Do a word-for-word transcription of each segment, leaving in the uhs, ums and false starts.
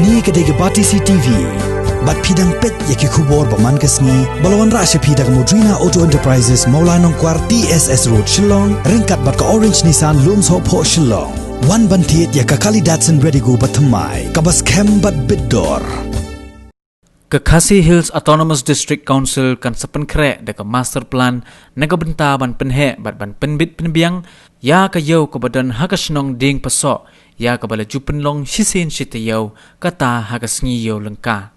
Kane ka dei ka Batesi TV. Bad phi dang peit ïa ki khubor ba man ka sngi ba la wanrah sha phi da ka Modrina Auto Enterprises, Mawlai Nongkwar, T S S Road, Shillong, ryngkat bad ka Orange Nissan, Lumshohphoh, Shillong. Wan ban thied ïa ka Kali Datsun Redigo ba thymmai, kaba skhem bad bit dor. Ka Khasi Hills Autonomous District Council kan sa pynkhreh da ka master plan na ka bynta ban pynheh bad ban pynbit pynbiang ïa ka ïew kaba don ha ka shnong Diengpasoh, ïa kaba la ju pynlong shisien shi taïew, kata ha ka sngi ïew lyngka.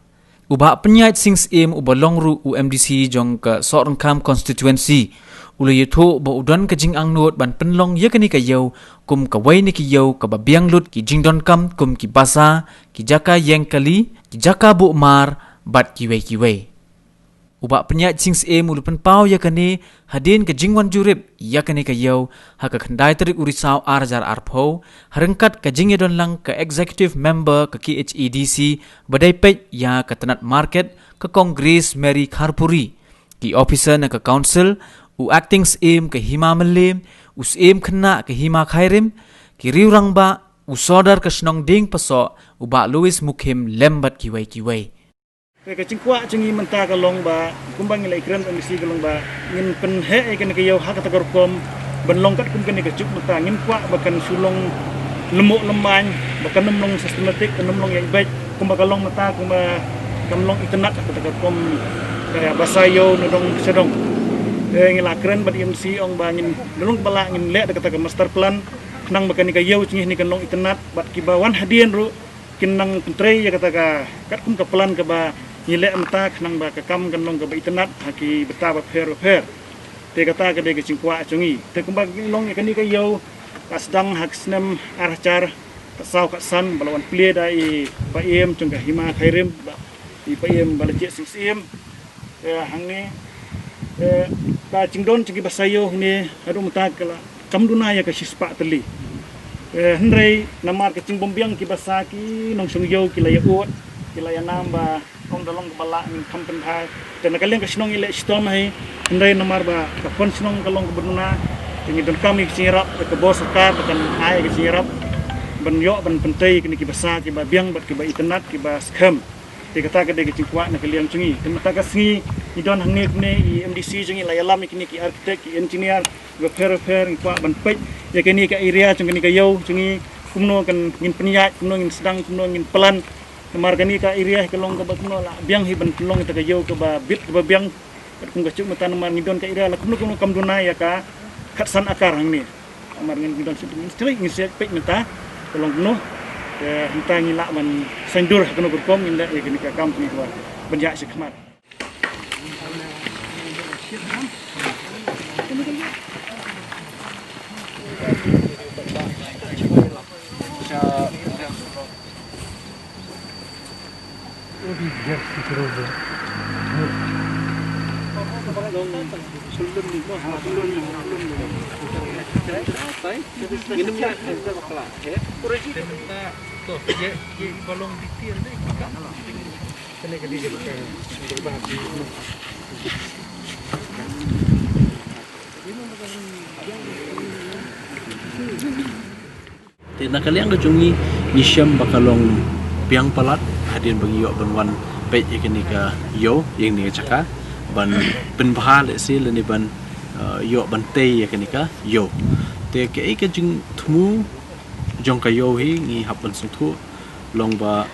U Bah Pynïaid Sing Syiem, uba long ruh u M D C jong ka Sohryngkham constituency, u la ïathuh ba u don ka jingangnud ban pynlong ïa kane ka ïew kum kawei na ki ïew kaba biang lut ki jingdonkam kum ki basa, ki jaka ïeng kali, ki jaka buh mar bad kiwei kiwei. U Bah Pynïaid Sing Syiem u la pynpaw ïa kane hadien ka jingwan jurip ïa kane ka ïew ha ka khyndai tarik u Risaw ar hajar arphew, ha ryngkat ka jingïadon lang ka Executive Member ka K H A D C ba dei peit ïa ka tnat market, ka Kong Grace Mary Kharpuri, ki officer na ka Council, u Acting Syiem ka Hima Mylliem, u Syiem Khynnah ka Hima Khyrim, ki riew rangbah, u Sordar ka shnong Diengpasoh, u Bah Louis Mukhim lem bad kiwei kiwei. Te ka jingkwah jong ngi mynta ka long ba kumba ngi la ïakren bad M D C ka long ba ngin pynheh ïa kane ka ïew ha kata ka rukom ban long katkum kane ka juk mynta, ngim kwah ba kan shu long lymmuh lymman, ba kan ym long systematic, kan ym long ïaid beit kumba ka long mynta, kumba kam long itynnad ha kata ka rukom ka basa ïew na dong sha dong. Te ngi la kren bad M D C ong ba ngin, na long ba lah ngin leh da kata ka master plan khnang ba kane ka ïew jong ngi hangne kan long itynnad bad kiba wan hadien ruh kin nang pyntrei ïa kata ka katkum ka plan kaba ngi leh mynta khnang ba ka kam kan long kaba itynnad ha ki bynta bapher bapher. Te kata ka dei ka jingkwah jong ngi. Te kumba ngi long ïa kane ka ïew ka sdang ha ka snem ar hajar khatsaw khatsan ba la wan plie da i Paiem jong ka Hima Khyrim, ba i Paiem Balajied Sing Syiem. Eh, hangne, eh, ka jingdon jong ki basa ïew hangne haduh mynta ka la kam duna ïa ka shispah tylli. Eh, hynrei namar ka jingbymbiang ki basa, ki nongshong ïew ki la ïa ud, ki la ïa nam ba ong da long kaba lah ngin kham pynbha. Te na ka liang ka shnong ngi leh shitom hi, hynrei namar ba ka fund shnong ka long kaba duna, te ngi donkam ïa ka jingïarap ka bor sorkar ba kan ai ka jingïarap ban ïoh ban pyntei kine ki basa kiba biang bad kiba itynnad kiba skhem. Te kata ka dei ka jingkwah na ka liang jong ngi. Te mynta ka sngi ngi don hangne kumne, i M D C jong ngi la ïalam ïa kine ki architect, ki engineer bapher bapher, ngi kwah ban peit ïa kane ka area jong kane ka ïew jong ngi, kumno kan ngin pynïaid, kumno ngin sdang, kumno ngin plan. Namar kane ka area hi ka long kaba kumno la biang hi ban pynlong ïa kata ka ïew kaba bit kaba biang. Katkum ka juk mynta namar ngi don ka area la kumno kumno kam duna ïa ka khatsan akar hangne. Namar ngin don shu ngin shu ngin shu peit mynta ka long kumno. Te mynta ngi lah ban saiñdur ha kano ka rukom ngin leh ïa kane ka kam kane ka ban ïaid shakhmat. Te na ka liang ka jong ngi, ngi shem ba ka long biang palat hadien ba ngi ïoh ban wan peit ïa kane ka ïew, ïa kane ka jaka, ban pynbha lehse lane ban, eh, ïoh ban tei ïa kane ka ïew. Te kaei ka jingthmu jong ka ïew hi ngi hap ban sngewthuh long ba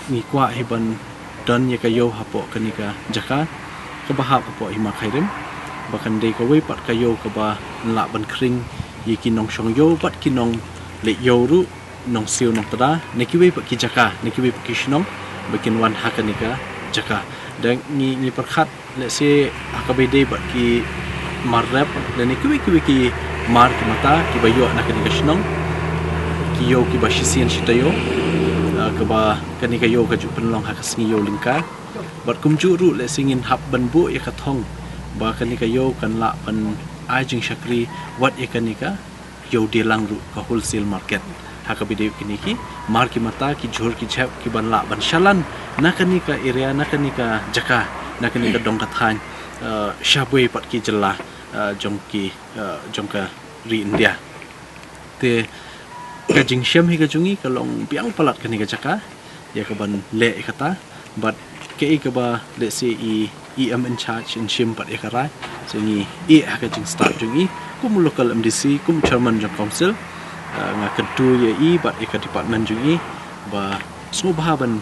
ngi kwah hi ban don ïa ka ïew hapoh kane ka jaka kaba hap hapoh Hima Khyrim, ba kan dei kawei pat ka ïew kaba lah ban khring ïa ki nongshong ïew bad ki nongleit ïew ruh, nongsiew nongtda na kiwei pat ki jaka, na kiwei pat ki shnong ba kin wan ha kane ka jaka. Da ngi, ngi pyrkhat lehse ha kaba ïadei bad ki mar rep lane kiwei kiwei ki mar ki mata kiba ïoh na kane ka shnong, ki ïew kiba shisien shi taïew, ah, kaba kane ka ïew ka ju pynlong ha ka sngi ïew lyngka. Bad kumjuh ruh lehse ngin hap ban buh ïa ka thong ba kane ka ïew kan lah ban ai jingshakri wat ïa kane ka ïew die lang ruh, ka wholesale market. Ha kaba ïadei kine ki mar ki mata, ki jhur ki jhep ki ban lah ban shalan na kane ka area, na kane ka jaka, na kane ka dong ka thaiñ, eh, sha bwei pat ki jylla, eh, jong ki, eh, jong ka ri India. Te ka jingshem hi ka jong ngi ka long biang palat kane ka jaka. ïa kaban leh ïa kata, bad kaei kaba lehse i EM in charge in shim pat ïa ka rai. So ngi ïeh ha ka jingstad jong i kum u local MDC, kum chairman jong council. Ah, nga kyntu ïa i bad ïa ka department jong i ba sngewbha ban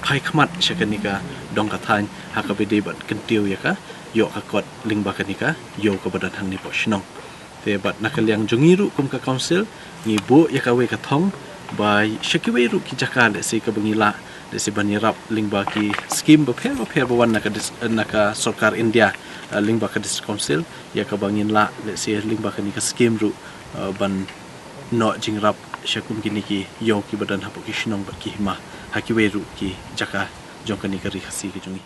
phai khmat sha kane ka dong ka thaiñ ha kaba ïadei bad kyntiew ïa ka ïoh ka kot lyngba kane ka ïew kaba don hangne hapoh shnong. Te bad na ka liang jong ngi ruh kum ka council ngi buh ïa kawei ka thong ba sha kiwei ruh ki jaka lehse kaba ngi lah lehse ban ïarap lyngba ki skim bapher bapher ba wan na ka dis-, na ka sorkar India, ah, lyngba ka district council, ïa kaba ngin lah lehse lyngba kane ka skim ruh, ah, ban noh jingïarap sha kum kine ki ïew kiba don hapoh ki shnong bad ki hima ha kiwei ruh ki jaka jong kane ka ri Khasi ka jong ngi.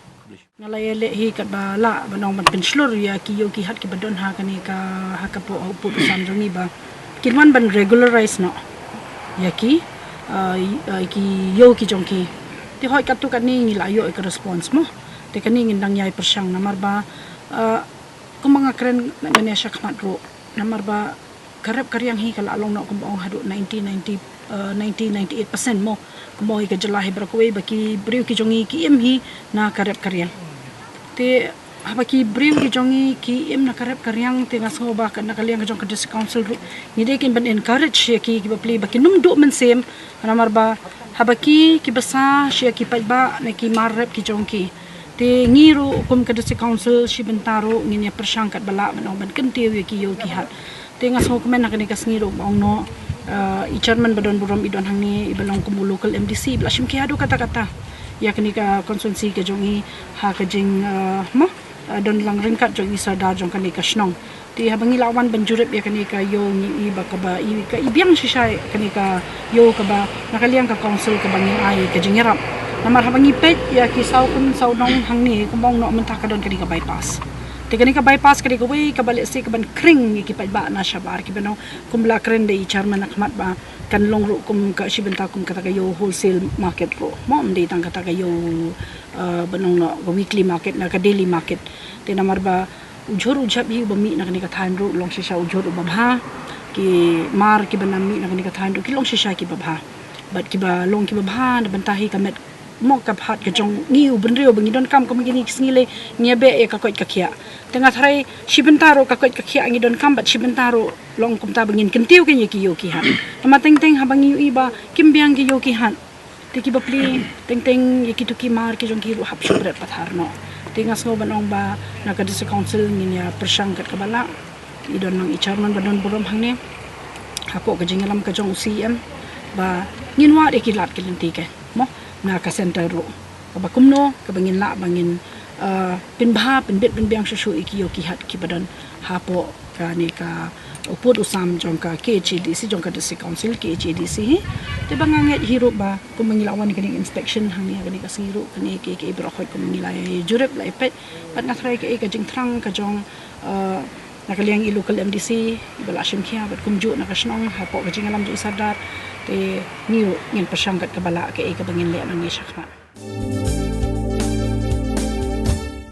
Nga la ïaleh hi katba lah ban ong ban pynshlur ïa ki ïew ki hat kiba don ha kane ka, ha ka pud u sam jong ngi ba kin wan ban regularize noh ïa ki, ah, i-, ah, ki ïew ki jong ki. Te hooid katto katne ngi la ïoh ïa ka response mo. Te kane ngin dang ïai pyrshang namar ba, ah, kumba nga kren mynne sha khmat ruh, namar ba ka rep ka riang hi ka la long noh kumba ong haduh ninety, ninety, uh, ninety, ninety-eight percent mo. Kumba ong hi ka jylla hi baroh kawei ba ki briew ki jong ngi ki im hi na ka rep ka riang. Te haba ki briew ki jong ngi ki im na ka rep ka riang te nga sngew ba ka, na ka liang ka jong ka district council ruh ngi dei kin ban encourage ïa ki, kiba plie ba kin ym duh mynsiem, namar ba haba ki, kiba sah sha ki paidbah ne ki mar rep ki jong ki. Te ngi ruh kum ka district council shi bynta ruh ngin ïa pyrshang katba lah ban ong ban kyntiew ïa ki ïew ki hat. Te nga sngewkmen ha kane ka sngi ruh ba ong noh, ah, i chairman ba don burom i don hangne, iba long kum u local MDC, iba la shim khia haduh katta katta ïa kane ka constituency ka jong i ha ka jing, ah, mo, ah, don lang ryngkat jong i sordar jong kane ka shnong. Te haba ngi la wan ban jurip ïa kane ka ïew ngi i ba kaba i, ka i biang shisha kane ka ïew kaba na ka liang ka council kaba ngin ai ka jingïarap. Namar haba ngi peit ïa ki saw khun saw nong hangne kumba ong noh mynta ka don kane ka bypass. Te kane ka bypass ka dei kawei kaba lehse kaban khring ïa ki paidbah na shabar kiba nong kumba la kren da i chairman ha khmat ba kan long ruh kum ka shi bynta kum kata ka ïew wholesale market ruh. Mo ym dei tang kata ka ïew, eh, ba nong noh ka weekly market ne ka daily market. Te namar ba u jhur u jhep hi uba mih na kane ka thaiñ ruh long shisha u jhur uba bha. Ki mar kiba nang mih na kane ka thaiñ ruh ki long shisha kiba bha. Bad kiba long kiba bha na bynta hi ka met mo ka phad ka jong ngi u bynriew ba ngi donkam kum kine ki sngi lei ngi ïa beh ïa ka koit ka khiah. Te nga tharai shi bynta ruh ka koit ka khiah ngi donkam bad shi bynta ruh long kumta ba ngin kyntiew kein ïa ki ïew ki hat. Namar teng teng haba ngi ïohi ba kim biang ki ïew ki hat. Te kiba plie teng teng ïa kito ki mar ki jong ki ruh hap shu bret pathar noh. Te nga sngew ban ong ba na ka district council ngin ïa pyrshang kat kaba lah. I don lang i chairman ba don burom hangne hapoh ka jingïalam ka jong u CEM ba ngin wad ïa ki lad ki lynti kein mo na ka center ruh. Kaba kumno kaba ngin lah ba ngin, ah, pynbha pynbit pynbiang shuh shuh ïa ki ïew ki hat kiba don hapoh kane ka u pud u sam jong ka KHADC jong ka District Council KHADC hi. Te ba nga ngeit hi ruh ba kumba ngi la wan kane ka inspection hangne ha kane ka sngi ruh kane ka, ka baroh hoi kumba ngi la jurip la peit bad nga tharai ka, ka jingthrang ka jong, eh, na ka liang i local MDC iba la shim khia bad kumjuh na ka shnong hapoh ka jingïalam jong i sordar. Te ngi ruh ngin pyrshang kat kaba lah kaei kaba ngin leh nangne shakhmat.